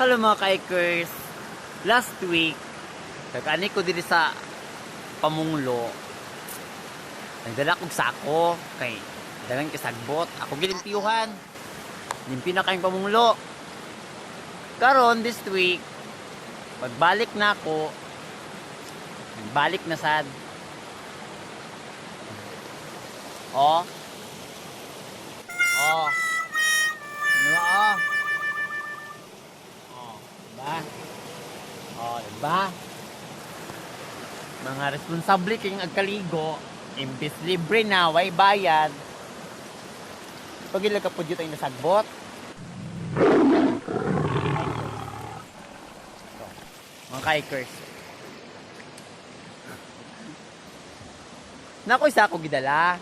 Hello mga ka-hikers. Last week, nag-ani ko diri sa Pamunglo. Nagdala kog sako kay dalang kasagbot. Ako gilimpiyuhan. Limpi na kayong Pamunglo. Karon this week, pagbalik na ako, nagbalik na sad. Oh. Oh. Ano ba, oh? Oh, diba? Oh, diba? Mga responsable kayong agkaligo, imbis libre na, way bayad. Pag ilag ka po dito ay nasagbot. So, mga kaikers. Nako isa ako gidala.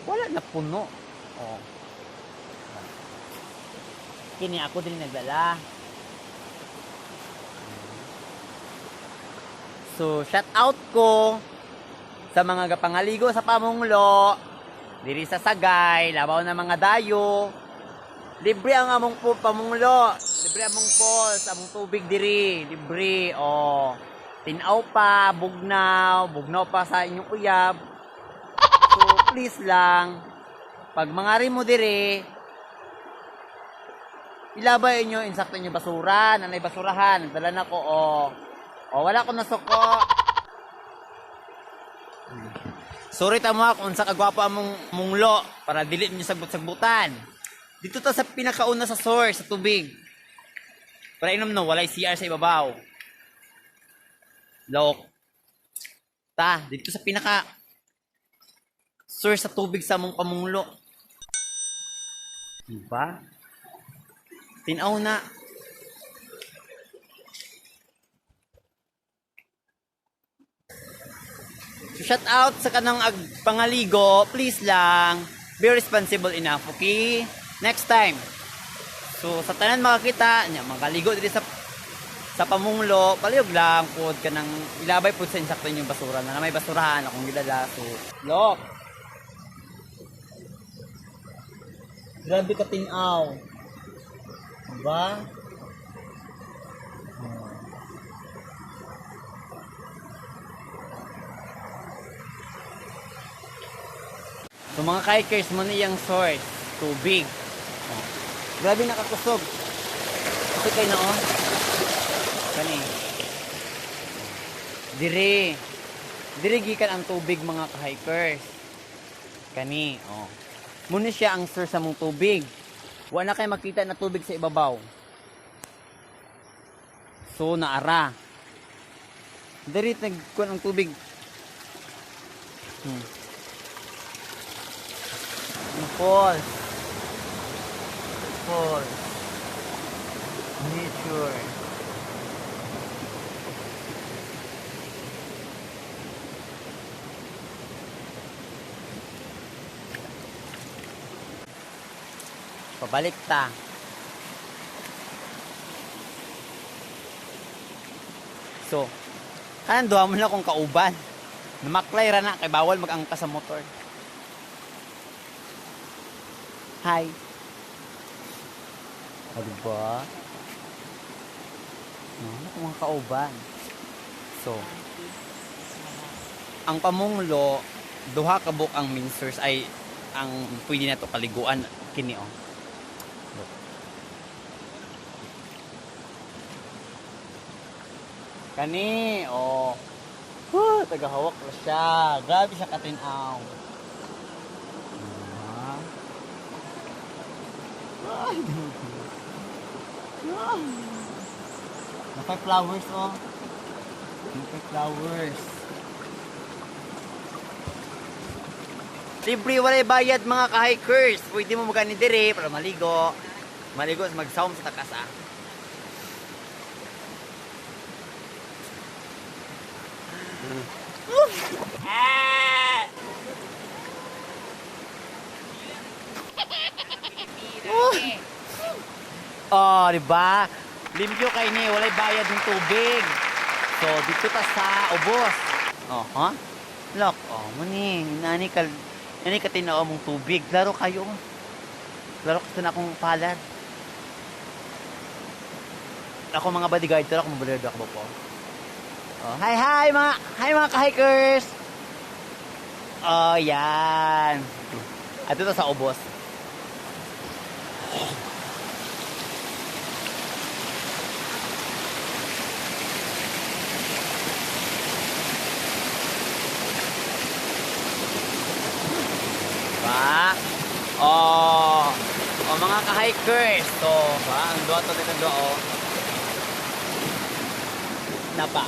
Wala na puno. Oh. Kini ako din nagdala. So, shout out ko sa mga gapangaligo sa Pamunglo, diri sa Sagay, labaw na mga dayo. Libre ang among po Pamunglo, libre among falls, among tubig diri, libre. Oh. Tinaw pa, bugnaw, bugnaw pa sa inyong uyab. So, please lang, pag mangari mo diri, ilabay inyo, insakto inyo basura, nanay basurahan, dala na ko, oh. Oh, wala ko nasuko. Sorry tamo kung unsa kagwapo among munglo para dili ninyo sagbot-sagbutan. Dito ta sa pinakauna sa source sa tubig. Para inom no, walay CR sa ibabaw. Lok. Ta, dito sa pinaka source sa tubig sa among pamunglo. Diba? Tinaw na. So, shout out sa kanang agpangaligo, please lang, be responsible enough, okay? Next time. So, sa tanan makakita, nya makaligo diri sa Pamunglo, palihog lang pod kanang ilabay pod sa insakto inyong basura na may basurahan akong gidala. So, look. Grabe ka tinaw. Diba? So mga kikers mo na iyang source, tubig. Oh. Grabe nakakusog. Kasi kayo na oh. Kani. Dire. Dire gikan ang tubig mga ka-hikers. Kani, oh. Muna siya ang source sa mong tubig. Wala na kayo makita na tubig sa ibabaw. So naara. Dire nagkuan ang tubig. Ang falls. Falls. Nature. Pabalik ta. So, kanan duha mo na kung kauban. Namaklay ra na kay bawal mag-angka sa motor. Hi. O, diba? No, ano kung mga kauban? So, ang Pamunglo, duha ka buok ang main source ay ang pwede na to kaliguan kini oh. Look. Kani, oh. Huh, tagahawak na siya. Grabe siya katinaw. Ah. Ay, ah. Napay flowers, oh. Napay flowers. Libre, walay bayad mga ka-hikers. Pwede mo magani dire para maligo. Maligo, magsawm sa takas, ah. Oh, di ba? Limpyo kay ni, walay bayad ng tubig. So, dito ta sa ubos. Oh, ha? Look, oh, muni, nani ka tinao mong tubig. Laro kayo. Laro ka na akong palad. Ako mga bodyguard, tara ako mabodyguard ako po. Oh, hi hi mga hi mga ka-hikers. Oh, yan. At ito sa ubos. Ba? Oh, oh mga ka-hikers. So, ba, ang duwa to dito duwa oh. Napa.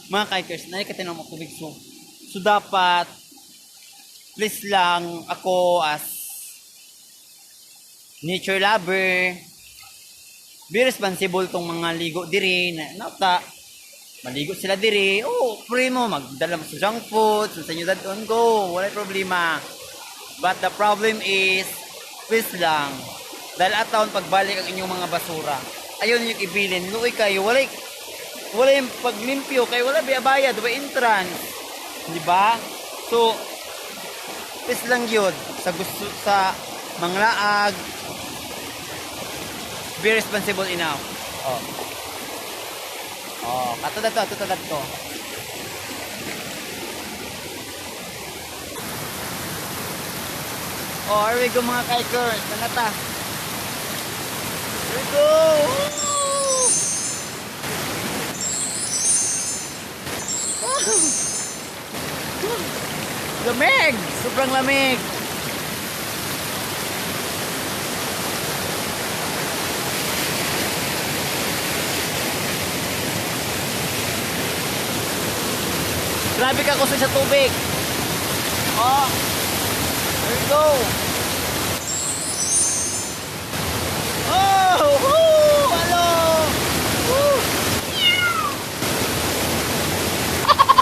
Mga ka-hikers, nakikita na mo tubig, so dapat please lang, ako as nature lover, be responsible tong mga ligo diri na nata maligo sila diri. Oh, free mo magdala mo sa junk food sa inyo dadon go, wala problema. But the problem is, please lang, dahil at taon pagbalik ang inyong mga basura, ayaw ninyo ibilin, luoy kayo, walay wala yung paglimpyo kay wala bayad, wala entrance, di ba? So please lang yun, sa gusto sa manglaag, be responsible enough. Oh. Oh, kato na to, kato na to. Oh, here we go, mga kaikers. Nangata. Here we go! Woo! Lamig! Sobrang lamig! Grabe ka kusog sa tubig. Oh, here we go. Oh, woo, hello. Woo.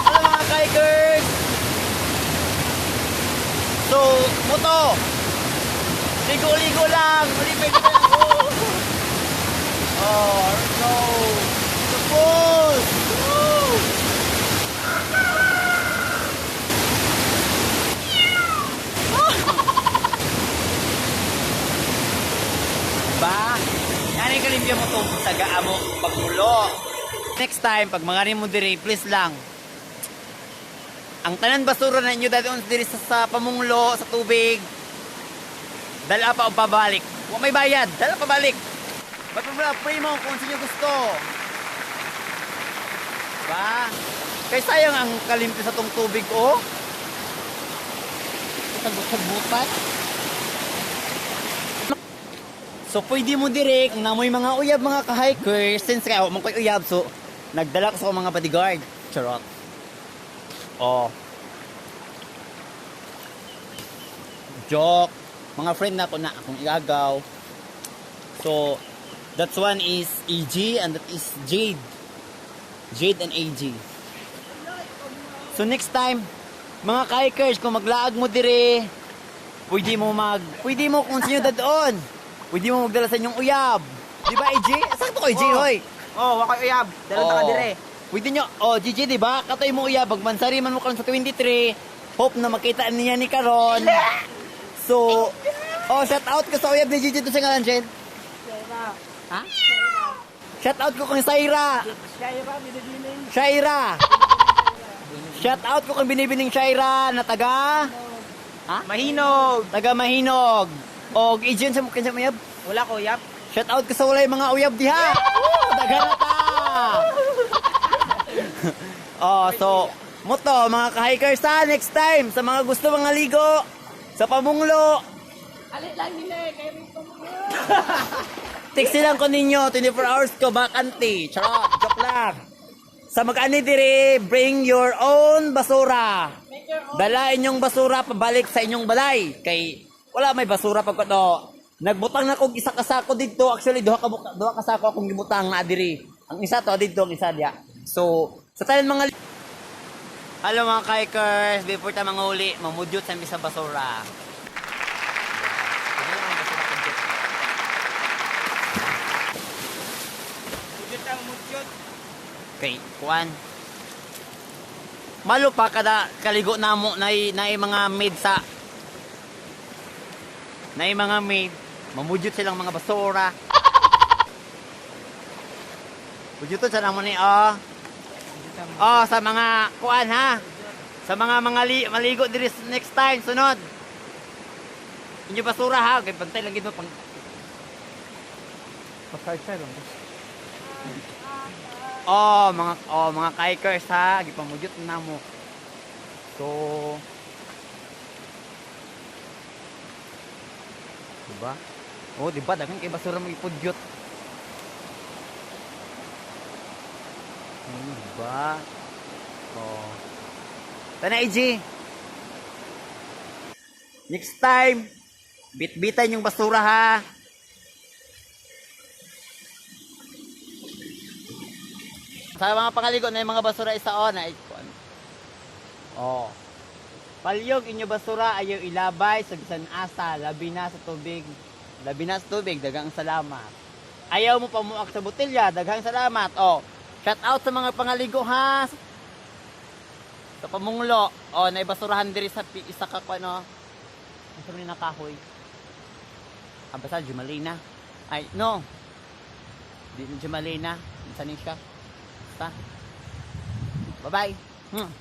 Hello, mga kikers. So, moto. Ligo-ligo lang. Malipay ka lang. Oh, oh, here we go. The falls. Woo. Ba? Yan yung kalimpyo mo itong taga mo pagmulo. Next time, pag mga mo diri, please lang. Ang tanan basura na inyo dati diri sa pamunglo, sa tubig. Dala pa o pabalik. Wa may bayad, dala pa balik. But free mo kung sino gusto. Ba? Kay sayang ang kalimpyo sa tong tubig, oh. Sagot-sagutan. So pwede mo direct ang namoy mga uyab, mga ka-hikers, since kaya man ko'y uyab, so nagdala ko sa akong mga bodyguard. Charot. Oh. Joke. Mga friend na ako na akong igagaw. So that one is AG and that is Jade. Jade and AG. So next time, mga ka-hikers, kung maglaag mo dire, pwede mo kung sino dadon. Pwede mo magdala sa inyong uyab. Di ba, AJ? Sakto ko, AJ, Oo. hoy. Oh, wa koy uyab. Dala ta ka Oo. dire. Pwede nyo, oh, GG, di ba? Katoy mo uyab, magmansari man mo karon sa 23. Hope na makita niya ni karon. So, oh, shout out ko sa uyab ni GG to sa ngalan, Jen. Shaira. Ha? Shout out ko kang Saira. Shaira, binibining. Shaira. Shout out ko kang binibining Shaira na taga Ha? Mahinog. Taga Mahinog. Og agent sa kinsa mayab. Wala ko uyab. Shout out ko sa walay mga uyab diha. Woo, daghan na ta. Oh, so moto mga ka-hikers ha, next time sa mga gusto mga ligo sa pamunglo, Alit lang nila eh, kay may pamunglo. Text lang ko ninyo, 24 hours ko bakante. Charot, joke lang. Sa mag-ani dire, bring your own basura. Make your own. Dala inyong basura pabalik sa inyong balay. Kay wala may basura pag to. Nagbutang na kog isa ka sako didto. Actually, duha ka sako akong gibutang na diri. Ang isa to didto, ang isa diya. So, sa tanan mga Hello, mga kikers, before ta manguli, mamudyot sa misa basura. Mudyot ang mudyot. Kay kuan. Malo pa kada kaligo namo nay nay mga made sa Na yung mga maid, mamudyot silang mga basura. Mudyuton sa mo ni, oh. Oh, sa mga kuan ha. Sa mga maligo diri next time sunod. Inyo basura ha, kay bantay lang gid mo pang Pasay lang. Oh, mga kikers ha, gipamudyot na mo. So, diba? Oh, diba daghan kay basura mo ipudyot. Diba? Oh. Tana AJ. Next time, bitbitan yung basura ha. Sa mga pangaligo na yung mga basura isa o na Oh. Palyog inyo basura ayaw ilabay sa bisan asa, labi na sa tubig. Labi na sa tubig, daghang salamat. Ayaw mo pamuak sa botelya, daghang salamat. Oh, shout out sa mga pangaligo ha. Sa pamunglo, oh, naibasurahan diri sa isa ka ano. Asa man ni nakahoy? Ah, basta Jumalina. Ay, no. Di na Jumalina. Saan ni siya? Basta. Bye-bye.